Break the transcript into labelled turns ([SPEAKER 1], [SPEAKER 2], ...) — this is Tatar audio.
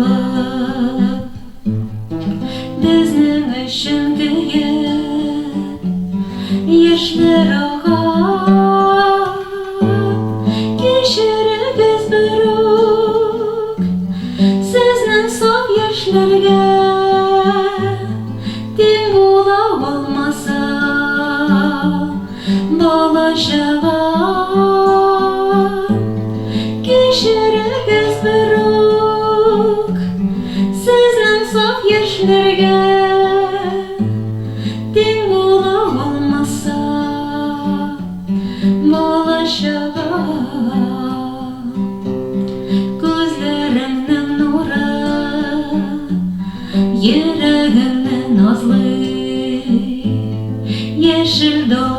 [SPEAKER 1] булып, Безнең өчен көеп, яшьләр ага. Кичерегез берүк сезнең саф яшьләргә Тиң була алмаса бала-чага. Кичерегез берүк сезнең саф яшьләргә Тиң була алмаса бала-чага. Күзләреңнең нуры йөрәгеңне назлый, Яшел дала.